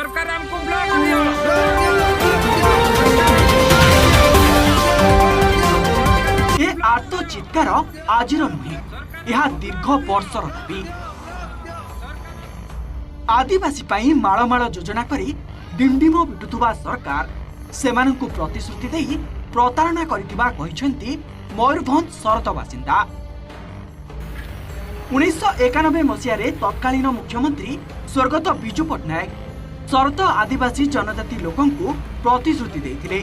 ସରକାର ଆମକୁ ବ୍ଲକ ଦିଅ। ଏ ଆର୍ତ୍ତ ଚିତ୍କାର ଆଜିର ନୁହେଁ, ଏହା ଦୀର୍ଘ ବର୍ଷର ଦାବି। ଆଦିବାସୀ ପାଇଁ ମାଳମାଳ ଯୋଜନା କରି ଡିଣ୍ଡିମ ପିଟୁଥିବା ସରକାର ସେମାନଙ୍କୁ ପ୍ରତିଶ୍ରୁତି ଦେଇ ପ୍ରତାରଣା କରିଥିବା କହିଛନ୍ତି ମୟୂରଭଞ୍ଜ ଶରତ ବାସିନ୍ଦା। 1991 ମସିହାରେ ତତ୍କାଳୀନ ମୁଖ୍ୟମନ୍ତ୍ରୀ ସ୍ୱର୍ଗତ ବିଜୁ ପଟ୍ଟନାୟକ ଶରତ ଆଦିବାସୀ ଜନଜାତି ଲୋକଙ୍କୁ ପ୍ରତିଶ୍ରୁତି ଦେଇଥିଲେ,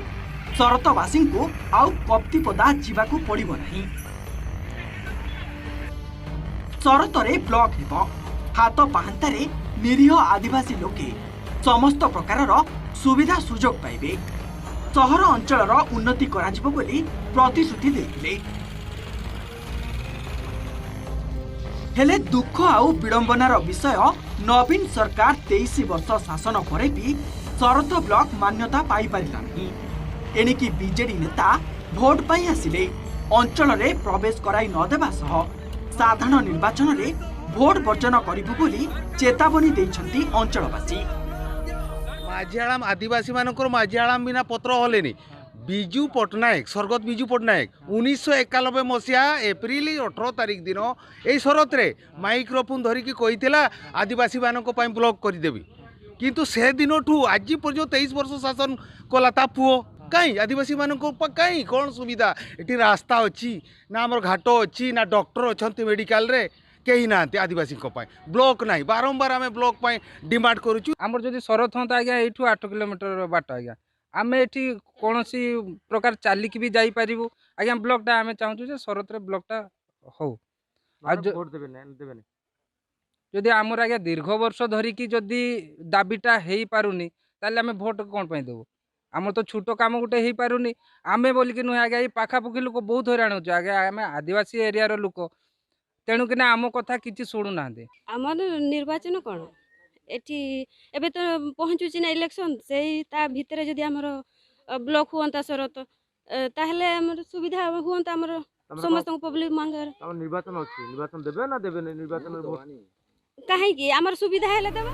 ଶରତବାସୀଙ୍କୁ ଆଉ କପ୍ତିପଦା ଯିବାକୁ ପଡ଼ିବ ନାହିଁ, ଶରତରେ ବ୍ଲକ ହେବ, ହାତ ପାହାନ୍ତାରେ ନିରୀହ ଆଦିବାସୀ ଲୋକେ ସମସ୍ତ ପ୍ରକାରର ସୁବିଧା ସୁଯୋଗ ପାଇବେ, ସହର ଅଞ୍ଚଳର ଉନ୍ନତି କରାଯିବ ବୋଲି ପ୍ରତିଶ୍ରୁତି ଦେଇଥିଲେ। ହେଲେ ଦୁଃଖ ଆଉ ବିଡ଼ମ୍ବନାର ବିଷୟ, ନବୀନ ସରକାର 23 ବର୍ଷ ଶାସନ ପରେ ବି ଶରତ ବ୍ଲକ ମାନ୍ୟତା ପାଇପାରିଲା ନାହିଁ। ଏଣିକି ବିଜେଡି ନେତା ଭୋଟ ପାଇଁ ଆସିଲେ ଅଞ୍ଚଳରେ ପ୍ରବେଶ କରାଇ ନ ଦେବା ସହ ସାଧାରଣ ନିର୍ବାଚନରେ ଭୋଟ ବର୍ଜନ କରିବୁ ବୋଲି ଚେତାବନୀ ଦେଇଛନ୍ତି ଅଞ୍ଚଳବାସୀ। ମାଝିଆଳାମ ଆଦିବାସୀମାନଙ୍କର ମାଝିଆଳାମ ବିନା ପତ୍ର ହଲେନି। ବିଜୁ ପଟ୍ଟନାୟକ, ସ୍ୱର୍ଗତ ବିଜୁ ପଟ୍ଟନାୟକ 1991 ମସିହା ଏପ୍ରିଲ 18 ତାରିଖ ଦିନ ଏଇ ଶରତରେ ମାଇକ୍ରୋଫୋନ୍ ଧରିକି କହିଥିଲା, ଆଦିବାସୀମାନଙ୍କ ପାଇଁ ବ୍ଲକ କରିଦେବି। କିନ୍ତୁ ସେଦିନଠୁ ଆଜି ପର୍ଯ୍ୟନ୍ତ 23 ବର୍ଷ ଶାସନ କଲା ତା ପୁଅ, କାହିଁ ଆଦିବାସୀମାନଙ୍କ କାହିଁ କ'ଣ ସୁବିଧା? ଏଠି ରାସ୍ତା ଅଛି ନା ଆମର ଘାଟ ଅଛି ନା ଡକ୍ଟର ଅଛନ୍ତି ମେଡ଼ିକାଲରେ? କେହି ନାହାନ୍ତି। ଆଦିବାସୀଙ୍କ ପାଇଁ ବ୍ଲକ ନାହିଁ। ବାରମ୍ବାର ଆମେ ବ୍ଲକ ପାଇଁ ଡିମାଣ୍ଡ କରୁଛୁ। ଆମର ଯଦି ଶରତ ହୁଅନ୍ତା ଆଜ୍ଞା, ଏଇଠୁ 8 କିଲୋମିଟର ବାଟ ଆଜ୍ଞା, ଆମେ ଏଠି କୌଣସି ପ୍ରକାର ଚାଲିକି ବି ଯାଇପାରିବୁ ଆଜ୍ଞା। ବ୍ଲକଟା ଆମେ ଚାହୁଁଛୁ ଯେ ଶରତରେ ବ୍ଲକଟା ହଉ। ଆଉ ଭୋଟ ଦେବେନି? ଦେବେନି। ଯଦି ଆମର ଆଜ୍ଞା ଦୀର୍ଘ ବର୍ଷ ଧରିକି ଯଦି ଦାବିଟା ହେଇପାରୁନି, ତାହେଲେ ଆମେ ଭୋଟ କ'ଣ ପାଇଁ ଦେବୁ? ଆମର ତ ଛୋଟ କାମ ଗୋଟେ ହେଇପାରୁନି। ଆମେ ବୋଲିକି ନୁହେଁ ଆଜ୍ଞା, ଏଇ ପାଖାପାଖି ଲୋକ ବହୁତ ହଇରାଣ ହେଉଛୁ ଆଜ୍ଞା। ଆମେ ଆଦିବାସୀ ଏରିଆର ଲୋକ, ତେଣୁକିନା ଆମ କଥା କିଛି ଶୁଣୁନାହାନ୍ତି। ଆମର ନିର୍ବାଚନ କ'ଣ ଏଠି ଏବେ ତ ପହଞ୍ଚୁଛି ନା ଇଲେକ୍ସନ୍, ସେଇ ତା ଭିତରେ ଯଦି ଆମର ବ୍ଲକ୍ ହୁଅନ୍ତା ଶରତ, ତାହେଲେ ଆମର ସୁବିଧା ହୁଅନ୍ତା ଆମର ସମସ୍ତଙ୍କୁ ପବ୍ଲିକ ମାନଙ୍କର। ନିର୍ବାଚନ ଅଛି, ନିର୍ବାଚନ ଦେବେ ନା ଦେବେନି ନିର୍ବାଚନ? କାହିଁକି, ଆମର ସୁବିଧା ହେଲେ ଦେବା।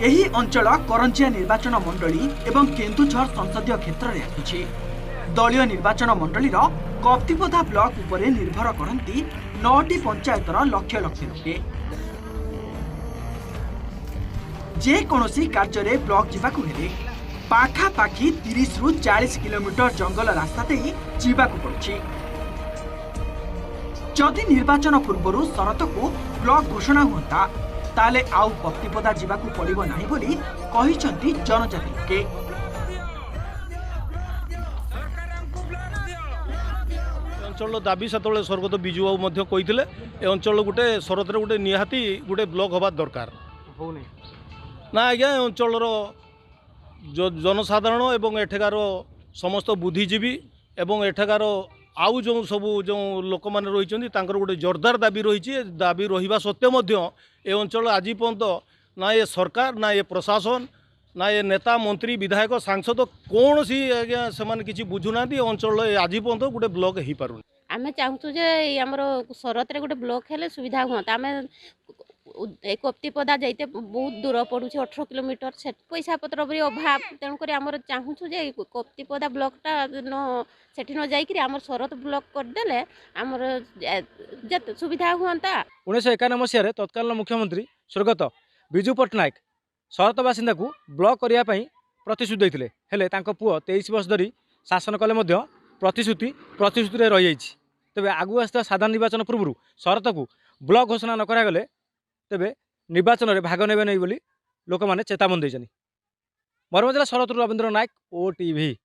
ଏହି ଅଞ୍ଚଳ କରଞ୍ଜିଆ ନିର୍ବାଚନ ମଣ୍ଡଳୀ ଏବଂ କେନ୍ଦୁଝର ସଂସଦୀୟ କ୍ଷେତ୍ରରେ ଆସୁଛି। ଦଳୀୟ ନିର୍ବାଚନ ମଣ୍ଡଳୀର କପ୍ତିପଦା ବ୍ଲକ ଉପରେ ନିର୍ଭର କରନ୍ତି 9ଟି ପଞ୍ଚାୟତର ଲକ୍ଷ ଲକ୍ଷ ଲୋକେ। ଯେକୌଣସି କାର୍ଯ୍ୟରେ ବ୍ଲକ ଯିବାକୁ ହେଲେ ପାଖାପାଖି 30ରୁ 40 କିଲୋମିଟର ଜଙ୍ଗଲ ରାସ୍ତା ଦେଇ ଯିବାକୁ ପଡୁଛି। ଯଦି ନିର୍ବାଚନ ପୂର୍ବରୁ ଶରତକୁ ବ୍ଲକ ଘୋଷଣା ହୁଅନ୍ତା, ତାହେଲେ ଆଉ କପ୍ତିପଦା ଯିବାକୁ ପଡ଼ିବ ନାହିଁ ବୋଲି କହିଛନ୍ତି ଜନଜାତି ଲୋକେ। ଅଞ୍ଚଳର ଦାବି ସେତେବେଳେ ସ୍ୱର୍ଗତ ବିଜୁ ବାବୁ ମଧ୍ୟ କହିଥିଲେ, ଏ ଅଞ୍ଚଳ ଗୋଟେ ଶରତରେ ଗୋଟେ ନିହାତି ଗୋଟେ ବ୍ଲକ ହେବା ଦରକାର। ହଉନି ନା ଆଜ୍ଞା। ଏ ଅଞ୍ଚଳର ଜନସାଧାରଣ ଏବଂ ଏଠାକାର ସମସ୍ତ ବୁଦ୍ଧିଜୀବୀ ଏବଂ ଏଠାକାର ଆଉ ଯେଉଁ ସବୁ ଯେଉଁ ଲୋକମାନେ ରହିଛନ୍ତି, ତାଙ୍କର ଗୋଟେ ଜୋରଦାର ଦାବି ରହିଛି। ଏ ଦାବି ରହିବା ସତ୍ତ୍ୱେ ମଧ୍ୟ ଏ ଅଞ୍ଚଳ ଆଜି ପର୍ଯ୍ୟନ୍ତ ନା ଏ ସରକାର, ନା ଏ ପ୍ରଶାସନ, ନା ଏ ନେତା, ମନ୍ତ୍ରୀ, ବିଧାୟକ, ସାଂସଦ କୌଣସି ଆଜ୍ଞା ସେମାନେ କିଛି ବୁଝୁନାହାନ୍ତି। ଏ ଅଞ୍ଚଳ ଆଜି ପର୍ଯ୍ୟନ୍ତ ଗୋଟେ ବ୍ଲକ ହେଇପାରୁନି। ଆମେ ଚାହୁଁଛୁ ଯେ ଏଇ ଆମର ଶରତରେ ଗୋଟେ ବ୍ଲକ ହେଲେ ସୁବିଧା ହୁଅନ୍ତା। ଆମେ ଏ କପ୍ତିପଦା ଯାଇତେ ବହୁତ ଦୂର ପଡ଼ୁଛି, 18 କିଲୋମିଟର। ସେ ପଇସା ପତ୍ର ବି ଅଭାବ। ତେଣୁକରି ଆମର ଚାହୁଁଛୁ ଯେ କପ୍ତିପଦା ବ୍ଲକଟା ନ ସେଠି ନ ଯାଇକିରି ଆମର ଶରତ ବ୍ଲକ କରିଦେଲେ ଆମର ଯେତେ ସୁବିଧା ହୁଅନ୍ତା। 1991 ମସିହାରେ ତତ୍କାଳୀନ ମୁଖ୍ୟମନ୍ତ୍ରୀ ସ୍ୱର୍ଗତ ବିଜୁ ପଟ୍ଟନାୟକ ଶରତ ବାସିନ୍ଦାକୁ ବ୍ଲକ କରିବା ପାଇଁ ପ୍ରତିଶ୍ରୁତି ଦେଇଥିଲେ। ହେଲେ ତାଙ୍କ ପୁଅ 23 ବର୍ଷ ଧରି ଶାସନ କଲେ ମଧ୍ୟ ପ୍ରତିଶ୍ରୁତି ପ୍ରତିଶ୍ରୁତିରେ ରହିଯାଇଛି। ତେବେ ଆଗକୁ ଆସୁଥିବା ସାଧାରଣ ନିର୍ବାଚନ ପୂର୍ବରୁ ଶରତକୁ ବ୍ଲକ ଘୋଷଣା ନ କରାଗଲେ ତେବେ ନିର୍ବାଚନରେ ଭାଗ ନେବେ ନାହିଁ ବୋଲି ଲୋକମାନେ ଚେତାବନୀ ଦେଇଛନ୍ତି। ମୟୂରଭଞ୍ଜ ଜିଲ୍ଲା ଶରତରୁ ରବୀନ୍ଦ୍ର ନାୟକ, ଓ ଟିଭି।